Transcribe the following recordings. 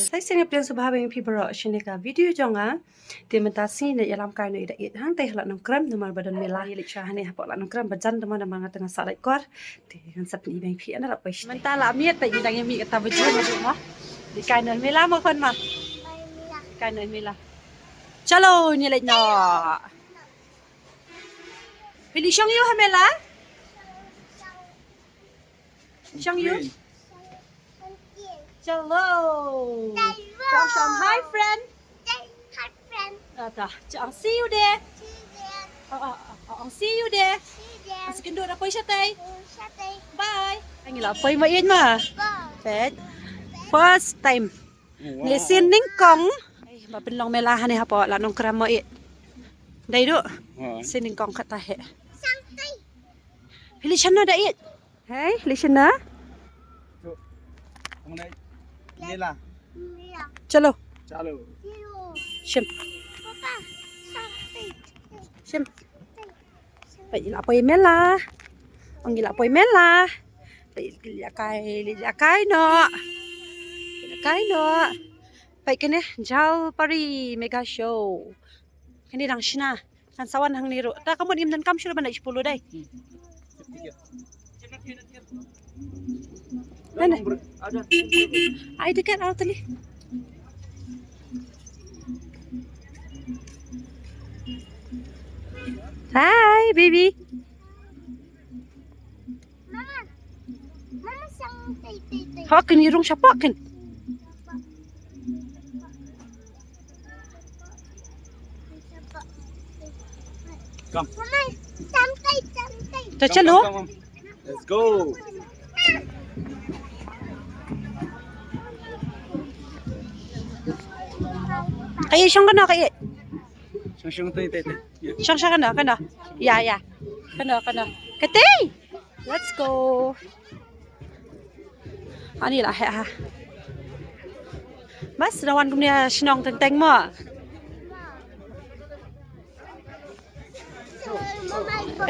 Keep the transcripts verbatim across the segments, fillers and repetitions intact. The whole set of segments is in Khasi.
Sa shisien nga pdiang sngewbha ïa phi baroh shane ka video jong nga. Te mynta sngi ngin ïalam kai noh ïa da ïeit hangtei ha Lad Nongkrem namar ba don mela. Ngi leit sha hangne hapoh Lad Nongkrem ba jan, namar nga teng nga sah lait kwar. Te ngan sa pyni ïa phi ynda la poi sha. Mynta la miet te ngi dang ïa mih kata ba jia ma. Dei kai noh mela ma khun ma. Kai noh mela. Chalo ngi leit noh. Phi dei shong ïa u ha mela? Shong ïa u? Chalo. Shong, shong. Hi friend. Hi friend. Ata, shong see you there. Oh, oh, oh, oh, see you there. Second door da poi shatei. Bye. Ngi la poi ma ïeit ma. Peit. First time. Wow. Ngi sien nyngkong. Ai, ba pynlong mela hangne hapoh Lad Nongkrem mo ïeit. Dei duh. Sien nyngkong kata he. Phi leit shano da ïeit? Hei, leit shano? Mela. Chalo. Chalo. Shim. Shim. Peit la poi mela. Ong ngi la poi mela. Peit la kai, la kai noh. La kai noh. Peit kane Jhalpari Mega Show. Kane dang shna. Kan sa wan hangne ruh. Ta ka mut ngim donkam shuh ban leit shipulu dei. Nana. Ai tiket au tali. Hi baby. Mama. Mama, sang tei, tei, tei. Ha, kin ïa rung shapoh kin. Come. Mama, sang tei, sang tei. Ta chalo. Come, come, come. Let's go. Kaei shong kano kaei? Shong, shong, tei, tei, tei. Shong, shong kano, kano. Ya, ya. Kano, kano. Katei. Let's go. Ani la heh ha. Bas, da wan kumne shnong teng teng mo.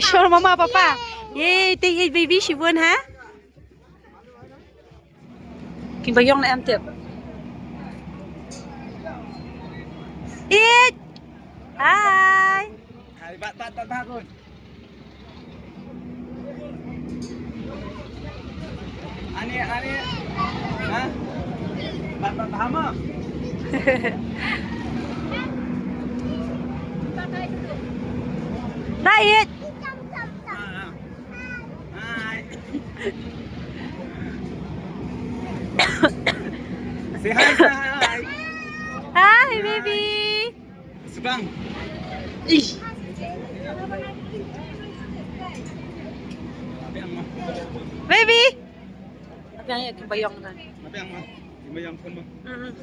Sure, mama, papa. Yay, thank you, baby, shibun ha. Kin ba ïong na em tip. It. Hi. Hi, bat, bat, bat, bat, bat. Ani, ani. Ha? Bat, bat, bat, hama. Dai it. Ah, ah. Hi. Say hi, say hi. Hi, baby. Sebang. Ish. Baby. Tapi yang kin ba ïong na. Tapi yang mah, kin ba ïong kan mah. Mm-mm.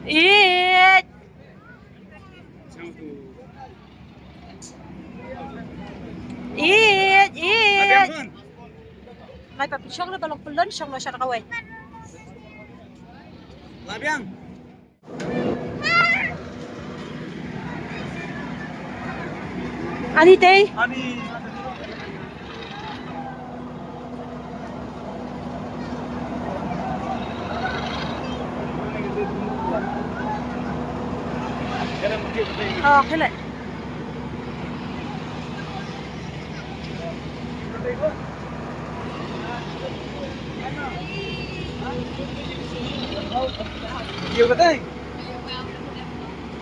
It. It, it. Lai pa pynshong na ba long pynlong shong na sha kawei. Labiang. Ani tei. Ani. Oh, khele.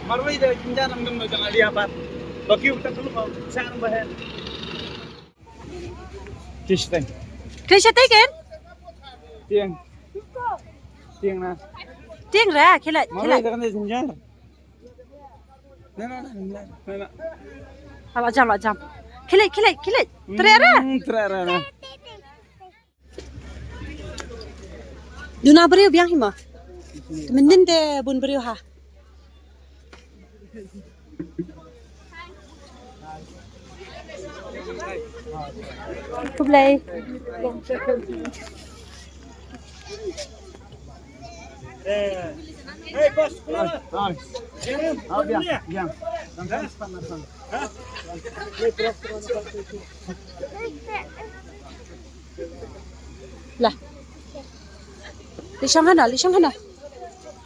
Marwei da jinjar nang dum jang ali apat. Baki utak dulu kau, sa nang bahen. Tish teng. Tish teng kan? Tiang. Tiang na. Tiang ra, khilai, khilai. Marwei da kan jinjar. Na, na, na, na, na. Ala jam, ala jam. Khilai, khilai, khilai. Trera. Hmm, trera na. Duna briew biang hi mo. Mynnin te bun briew ha. Khublei. Hey, boss, come on. Ah, biang, biang. Lah. Leit shong hano, leit shong hano.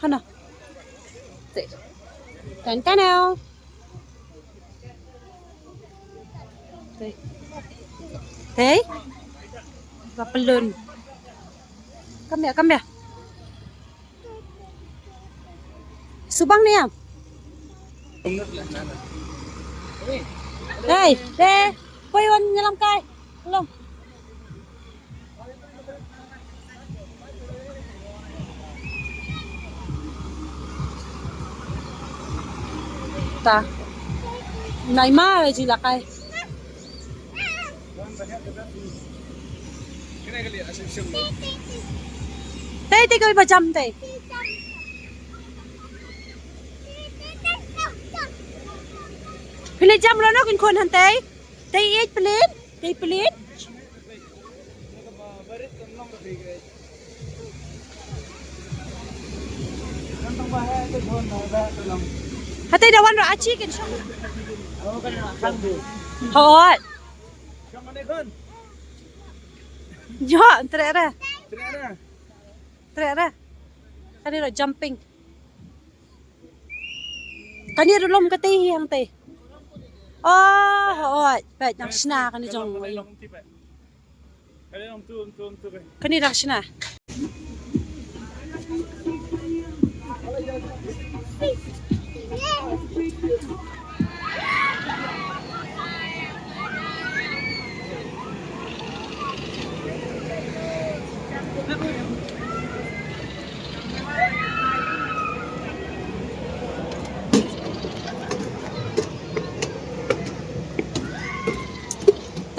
Hano. Te. Tan tan. Te. Te. Ba pelun. Come here, come here. Subang ne em? Hey, te. Poi wan nyalam kai. Long. Ta. Nai ma ji la kai. Tei, tei, kawei ba jam tei. Phi leit jam ruh noh kin khun hangtei. Tei ïeit phi leit, tei phi leit. Hatei da wan ruh achi kin shong. Hooid. Ïoh, treh re. Treh re. Kane ruh jumping. Kane ruh lum katei hi hangtei. Oh, hooid. Peit, dang shna kane jong. Kane dang shna.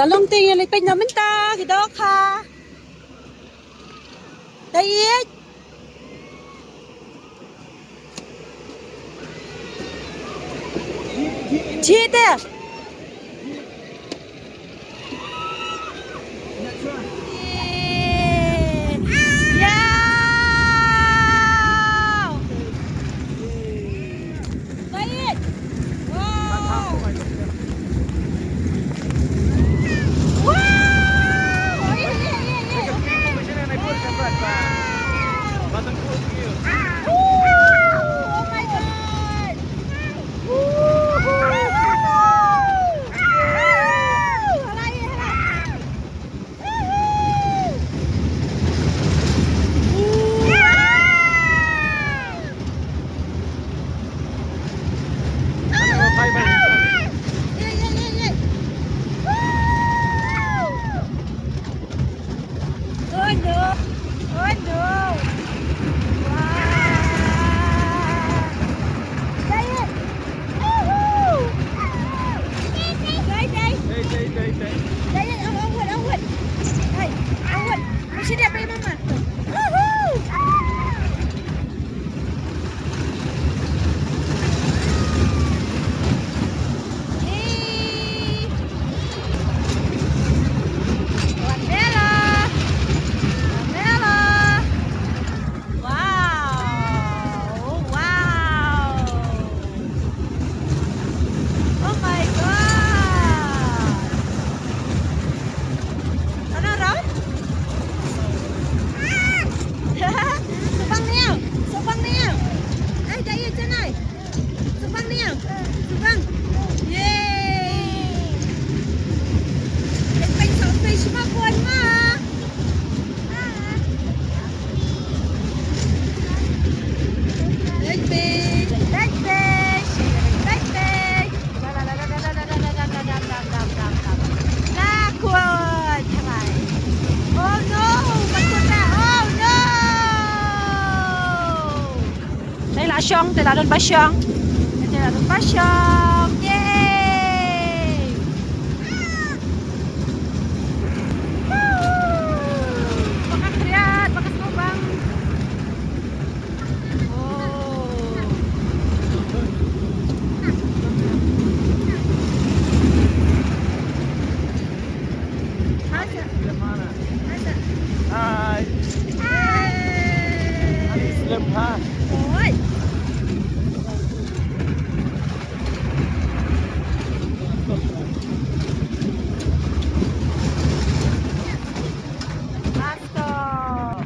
Talong ting ïa lipin na mynta ki doh kha. Dei ïeit. Jih te. Ïa. Baik. Wow. Wow. Oh, iya, iya, iya, iya. Wow. Oh my God. Wow. Wow. Hala, iya, hala. Oh no! Oh no! Wow! Dai, dai. Woohoo! Dai, dai. Dai, dai, dai, dai. Dai, dai, awat, awat. Hai, awat. Mesti dia pergi mama. Woohoo! Yay! Wan Bella. Wan Bella. Wow. Oh, wow. Oh my God. Turn around. Subang niam. Subang niam. Ai, dai ïa janai. Subang niam. Subang. Yay. Let's find some fish, ma, kuan ma. Let's fish. Let's fish. Let's fish. Takut. Oh no, takut dah. Oh no. Te la shong, te la don ba shong. Te la don ba shong. Yay. Woo. Bakat kriat, bakat ngobang. Oh. Hi. Hi. Hi. Hi. Oi. Last stop.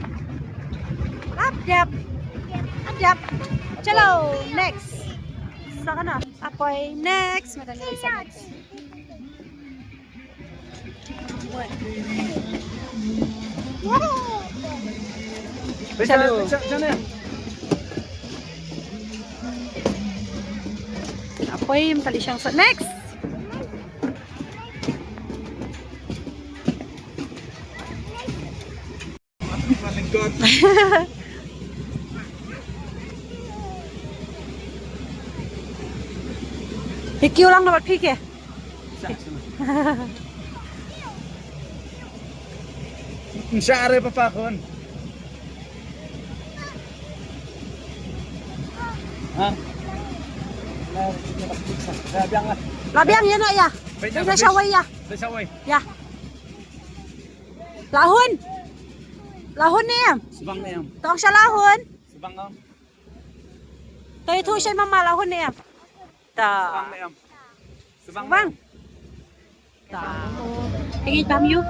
Dep. Dep. Chalo, next. Sa kano? Apoi next, madam. Chalo. Apoi, mtali shang sa. Next. Hi kiew lang na bad phi ke. Nsa re papa khun. Ha? La biang la. La biang ïa na ïa. Bai na shawei ïa. Bai shawei. Ïa. La hun. La hun ne em? Sbang ne em? Tong sha la hun. Sbang ne em? To ïathuh sha mama la hun ne em? Ta. Sbang ne em? Sbang. Sbang. Ta. Ïa tam ïa u.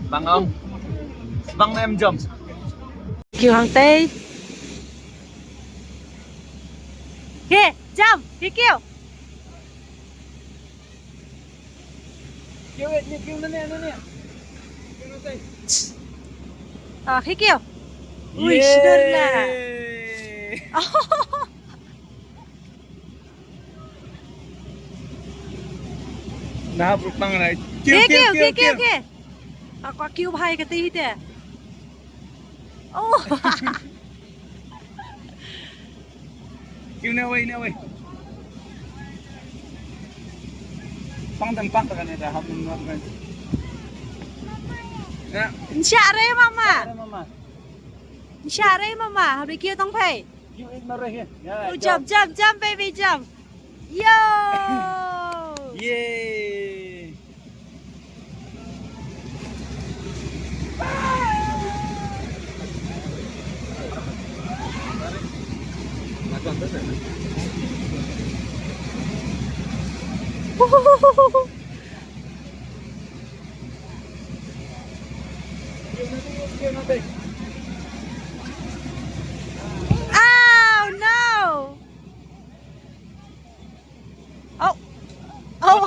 Sbang ong. Sbang ne em jom. Kiew hangtei. He, jam, hi kiew. Kiew, eh, kiew, kiew, nane, nane. Kiew, nane. Ah, hi kiew. Ui, sdor la. Nah, bruk tang lai. Kiew, kiew, kiew, kiew, kiew. Aku kiew bhai kata hi te. Oh. Kiew ne wei, ne wei. Pang dan pang ta kane da hap nang nang kan. Ya. Nsa re mama. Nsa re mama. Nsa re mama. Hap kiew tong phai. Kiew ek na re he. Ya. Oh, jump, jump, jump, baby, jump. Yo. Yay. Oh no! Oh. Oh.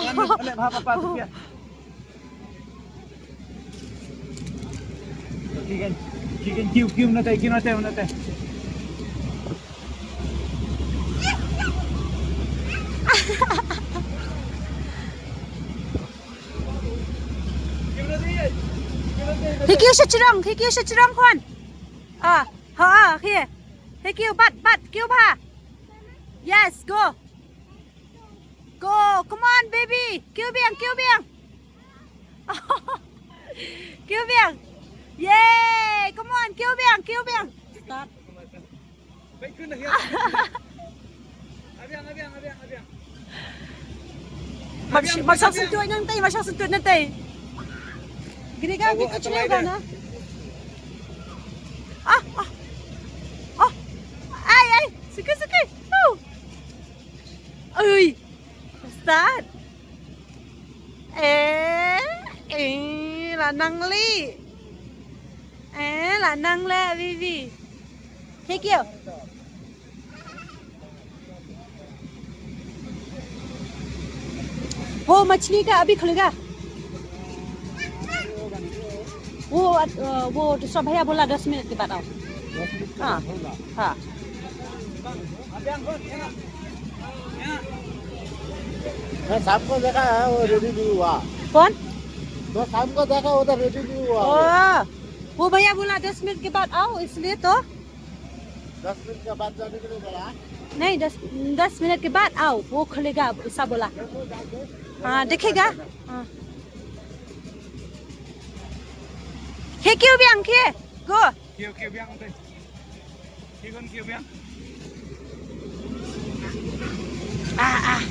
Kiw, kiw, kiw, nate, kiw, nate, nate. Hi kiew sha jrong, hi kiew sha jrong khun. Ah, ha, ah, hi. Hi kiew, bat, bat, kiew bha. Yes, go. Go, come on, baby. Kiew biang, kiew biang. Kiew biang. Yay, come on, kiew biang, kiew biang. Start. Abiang, abiang, abiang, abiang. Mat, mat shah sentut nangtai, mat shah sentut nangtai. Gini kan, kita cakap kan, ah? Ah, ah. Ah. Ai, ai, suka, suka. Oh. Ui. Start. Eh, eh, la nang li. Eh, la nang le, Vivi. Hi kiew. वो मछली का अभी खुलेगा। वो, अ, वो दूसरा भैया बोला दस मिनट के बाद आओ। हाँ, हाँ। मैं शाम को देखा है, वो रेडी नहीं हुआ। कौन? मैं शाम को देखा, वो तो रेडी नहीं हुआ। ओ, वो भैया बोला दस मिनट के बाद आओ, इसलिए तो। दस मिनट के बाद जाने के लिए बोला? नहीं, दस, दस मिनट के बाद आओ, वो खुलेगा, ऐसा बोला। हाँ, देखेगा। हाँ। Hi kiew biang, hi. Go. Kiew, kiew biang, ante. Kiew, kiew biang. Ah, ah.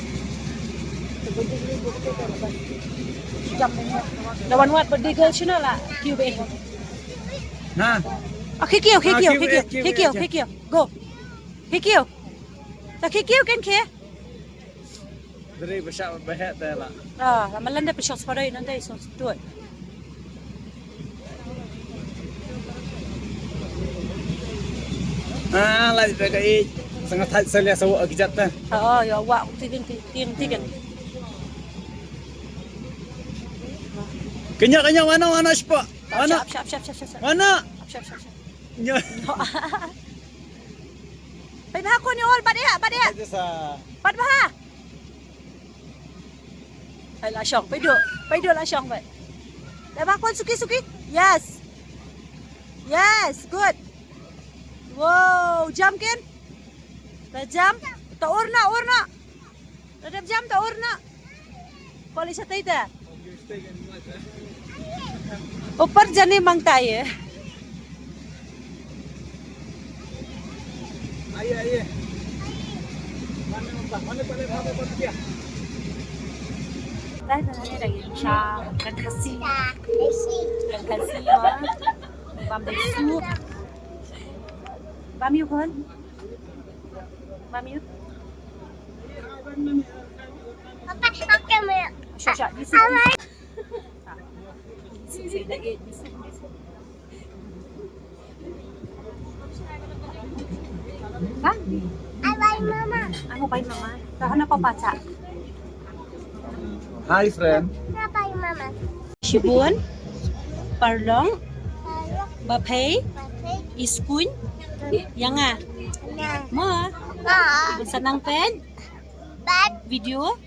Lawan wat bad di girl sino la kiew be. Na. Okay, kiew, okay, kiew, okay, kiew, okay, kiew, okay, kiew. Go. Hi kiew. Ta hi kiew kan hi. Dri ba shah ba heh te la. Ah, la malan da pishok spadoi nang dai song stud. Ah, la ba ka i. Sangat hat salia sawa ki jat te. Oh, ya wa tikin tikin tikin. Kenya kenya mana mana spa. Mana? Shap shap shap shap shap. Mana? Shap shap shap. Nya. Pai bha ko ni ol bad ya bad ya. Bad bha. Ai la shong, pai duk, pai duk la shong pai. Dah bakun suki suki. Yes. Yes, good. Wow, jump kin. Dah jump. Ta urna, urna. Dah jump ta urna. Kau lisa tai ta. Upar jani mangtai eh. Aye, aye. Dai na ne dai sha kan khasi. Kan khasi ma. Bam dai su. Bam yu kon. Bam yu. Papa, pakai mu. Sha sha di su. Bye. Bye, Mama. Ano, bye, Mama. Tahan apa baca? Hi, friend. Bye, Mama. Shibun, Parlong, Baphei, Iskun, Yanga. Ma. Ma. Sanang pen. Video.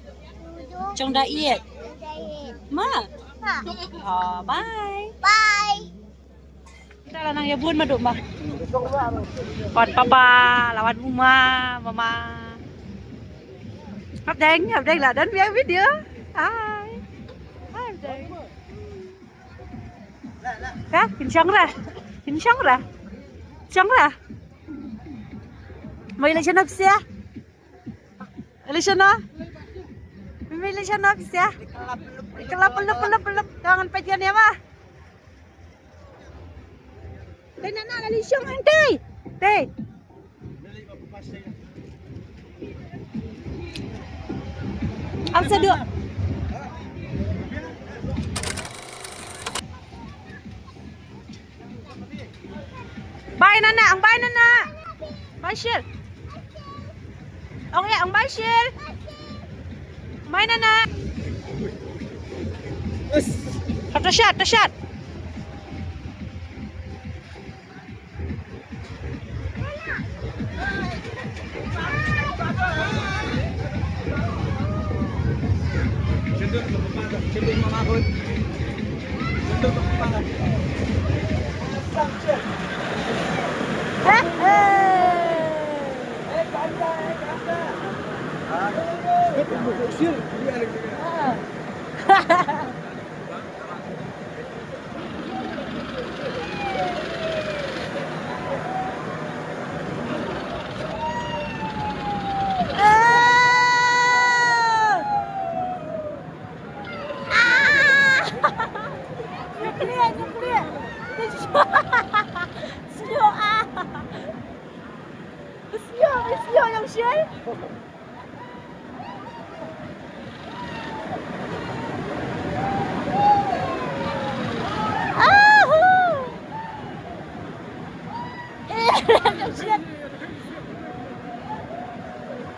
Jong da iet. Ma. Oh, bye. Bye. Kita la nang ïa bun ma duk ma. Wan papa, la wan u ma, mama. Hap deng, hap deng la don ïa video. Hai. Hap deng. Ka, kin shong ra. Kin shong ra. Shong ra. Mai la shana psia. Lishana. Mimi lishana pisia. Kelap pelap pelap pelap. Jangan pajan ya ma. Tei nana la lishong ang tei. Tei. Ang sadu. Bye nana, ang bye nana. Bye Shil. Ang ya, ang bye Shil. Bye nana. Tashat, tashat. Nuclear, nuclear. Sio ah. Sio, sio yang sio. Ahu! Eh, yang sio.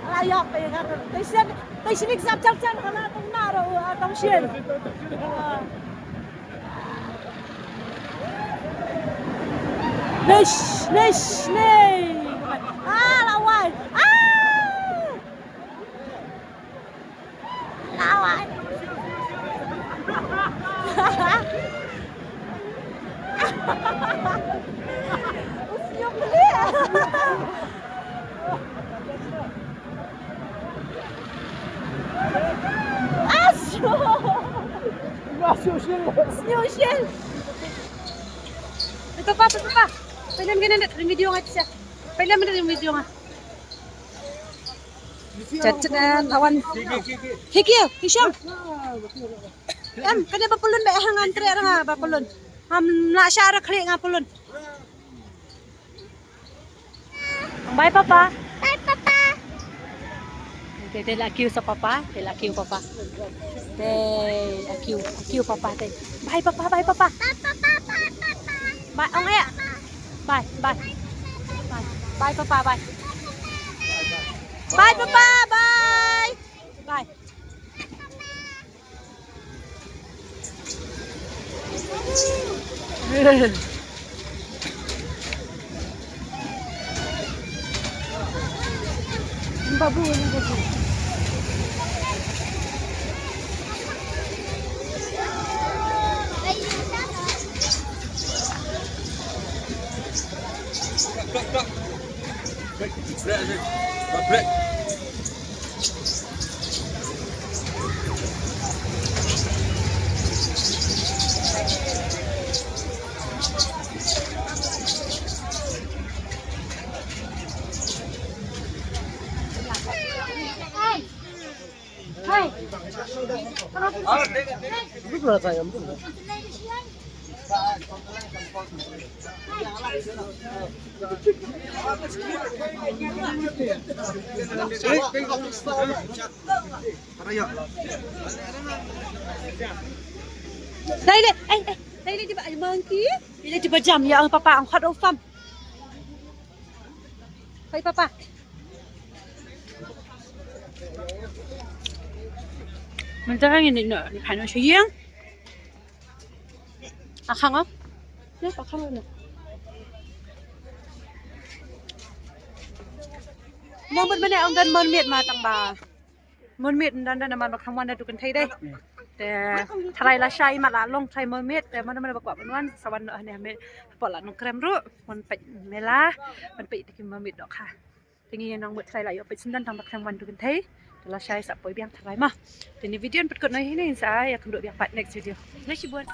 Alah, ya, apa yang kata? Tei sien, tei sien exam chal chal kala tong na ro, ah, tong sien. Ah. Nish, nish, nish. Ah, lawai. Ah! Lawai. Usiok beli. Asyo. Asyo shil. Asyo shil. Ito pa, ito pa. Pwede mo ganun, video nga siya. Pwede mo ganun video nga. Chat chat na lawan. Kiki, kiki shang. Em, kada bapulun ba hang antre nga bapulun. Ham na shara khli nga pulun. Bye papa. Bye papa. Te te la kiew sa papa, te la kiew papa. Te la kiew, kiew papa te. Bye papa, bye papa. Bye ong ya. Bye, bye. Bye. Bye papa, bye. Bye papa, bye. Bye. Babu, babu. Dai le, eh, eh, dai le, di ba ai monkey. Di le, di ba jam ya ang papa ang khat ofam. Hai papa. Mynta ngin ïa noh, ngin ïa noh sha ïing. Akhang ah. Ya, akhang na. Nang bad mane ong don mermaid ma tang ba. Mermaid don don namar ba kham wan da tu kynthei dei. Te tharai lashai ma la long tharai mermaid te mane mane ba kwah ban wan sa wan noh ne me. Pok la nongkrem ruh wan peit mela wan peit te ki mermaid dohkha. Te ngi nang mut tharai la ïoh peit shen don tang ba khlem wan tu kynthei. Te lashai sa poi biang tharai ma. Te ne video yn pynkut noh hi ne sa ïakynduh biang pat next video. Ngai shibun.